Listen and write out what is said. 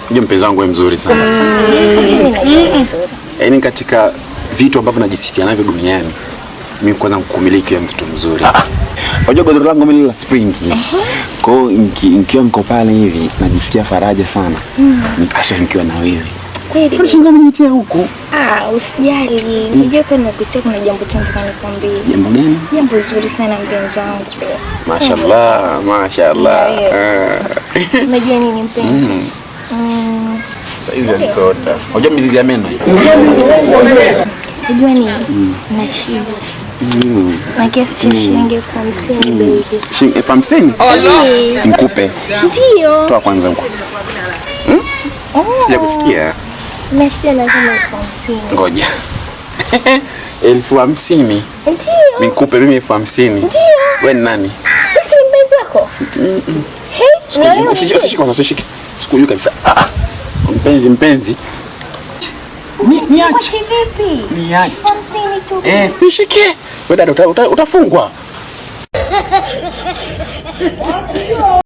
Unajua mpenzi wangu wewe mzuri sana. Mimi najua mzuri. Yaani katika vitu ambavyo najisifia navyo duniani, mimi kwanza kukumiliki wewe mtoto mzuri. Unajua godoro langu mimi ni la spring. Kwa hiyo nikiwa niko pale hivi najisikia faraja sana. Haswa nikiwa na wewe. Kweli. Unashangaa umenitia huku. Ah, usijali. Unajua pia nimekuitia kuna jambo tu nataka nikwambie. Jambo gani? Jambo zuri sana mpenzi wangu. Mashallah, mashallah. Yeah. Unajua nini mpenzi? Mm. Saizi hazitoota. Unajua mizizi ya meno hii. Unajua nini? Nashiba. Na kiasi cha shilingi 50,000 baby. Shilingi 50,000? Eh, Nikupe. Ndio. Toa kwanza huko. Oh. Sija kusikia. Na shida lazima 50,000. Ngoja. 50,000. Ndio. Nikupe mimi 50,000. Ndio. Wewe ni nani? Mimi si mpenzi wako. Hey, na wewe Usishike, usishike kwanza, usishike. Sikujui kabisa. Ah, ah. Mpenzi, mpenzi. Niache. Uko vipi? Niache. 50,000 tu. Eh, nishike. Wewe dada utafungwa.